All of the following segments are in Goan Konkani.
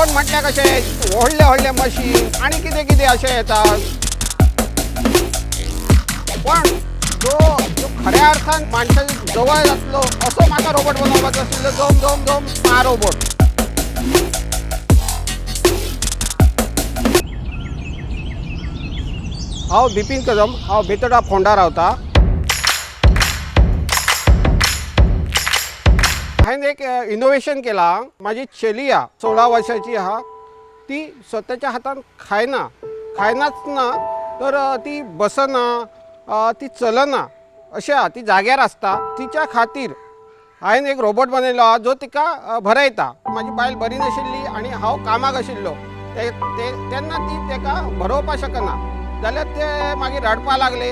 रोबोट म्हटल्यार कशें व्हडले व्हडले मशीन आनी कितें कितें अशें येता, पण जो जो खऱ्या अर्थान माणसाच्या जवळ जातलो असो म्हाका रोबोट बनोवपाचो आशिल्लो. जोम जोम जोम मा रोबोट. हांव बिपीन कदम, हांव बेतोडा फोंडा रावता. हांवें एक इनोवेशन केलां. म्हाजी चली आहा, 16 वर्सांची आहा. ती स्वताच्या हातान खायना, खायनाच ना तर ती बसना, ती चलना अशें आहा, ती जाग्यार आसता. तिच्या खातीर हांवें एक रोबोट बनयलो आहा जो तिका भरयता. म्हाजी बायल बरी नाशिल्ली आनी हांव कामाक आशिल्लो तेन्ना ती ताका भरोवपाक शकना जाल्यार ते मागीर रडपाक लागले.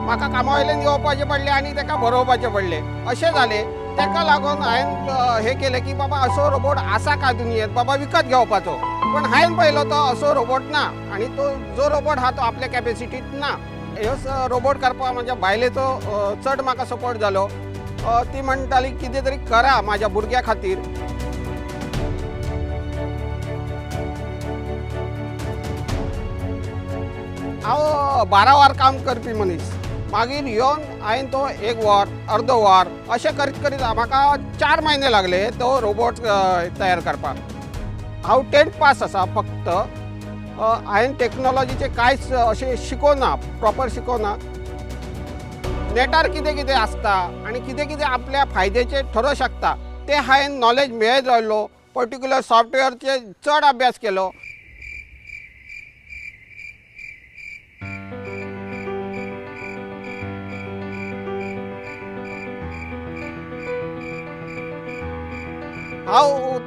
म्हाका कामा वयल्यान येवपाचें पडलें आनी ताका भरोवपाचें पडलें. अशें जालें. ताका लागून हांवें हें केलें की बाबा असो रोबोट आसा काय दुनियेंत बाबा विकत घेवपाचो, पण हांवें पळयलो तो असो रोबोट ना आनी तो जो रोबोट आहा तो आपल्या कॅपेसिटीत ना. ह्यो रोबोट करपाक म्हाज्या बायलेचो चड म्हाका सपोर्ट जालो. ती म्हणटाली कितें तरी करा म्हाज्या भुरग्या खातीर. हांव 12 वर काम करपी मनीस. मागीर येवन हांवें तो 1 वर अर्दो वर अशें करीत करीत म्हाका 4 म्हयने लागले तो रोबोट तयार करपाक. हांव 10th पास आसा फक्त. हांवें टॅक्नोलॉजीचें कांयच अशें शिकोना, प्रॉपर शिकोना. नेटार कितें कितें आसता आनी कितें कितें आपल्या फायद्याचें ठरोवंक शकता तें हांवें नॉलेज मेळत रावलो. पर्टिक्युलर सॉफ्टवेअरचेर चड अभ्यास केलो. हांव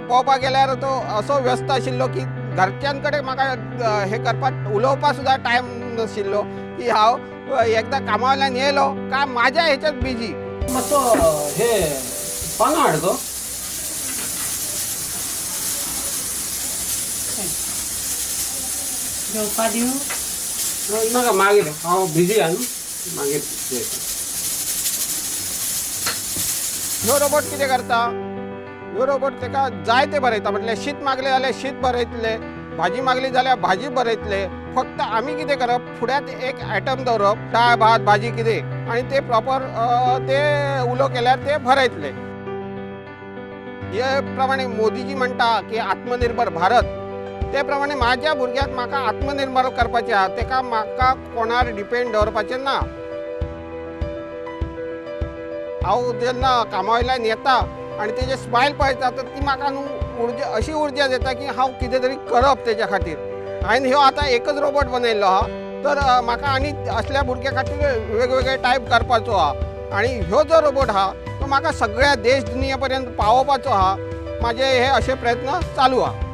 पळोवपाक गेल्यार तो असो व्यस्त आशिल्लो की घरच्यां कडेन म्हाका हें करपाक उलोवपाक सुद्दां टायम नाशिल्लो की हांव एकदां कामा वयल्यान येयलो काय म्हाज्या हेच्यात बिजी. मातसो हे पानां हाड गो. जेवपा दिवं? नाका, मागीर हांव बिजी आहा न्हू, मागीर जेयता. ह्यो रोबोट कितें करता, ह्यो रोबोट ताका जाय तें बरयता. म्हटल्यार शीत मागलें जाल्यार शीत बरयतले, भाजी मागली जाल्यार भाजी बरयतले. फक्त आमी कितें करप, फुड्यांत एक आयटम दवरप, दाळ भात भाजी कितें, आनी ते प्रॉपर ते उलो केल्यार ते भरयतले. हे प्रमाणे मोदीजी म्हणटा की आत्मनिर्भर भारत, ते प्रमाणे म्हाज्या भुरग्याक म्हाका आत्मनिर्भर करपाचें आहा. ताका म्हाका कोणार डिपेंड दवरपाचें ना. हांव जेन्ना कामा वयल्यान येता आनी तेजें स्मायल पळयता तर ती म्हाका न्हू उर्जा, अशी उर्जा दिता की हांव कितें तरी करप तेज्या खातीर. हांवें ह्यो आतां एकच रोबोट बनयल्लो आहा तर म्हाका आनी असल्या भुरग्यां खातीर वेगवेगळे टायप करपाचो आहा. आनी ह्यो जो रोबोट आहा तो म्हाका सगळ्या देश दुनिया पर्यंत पावोवपाचो आहा. म्हाजे हे अशे प्रयत्न चालू आहा.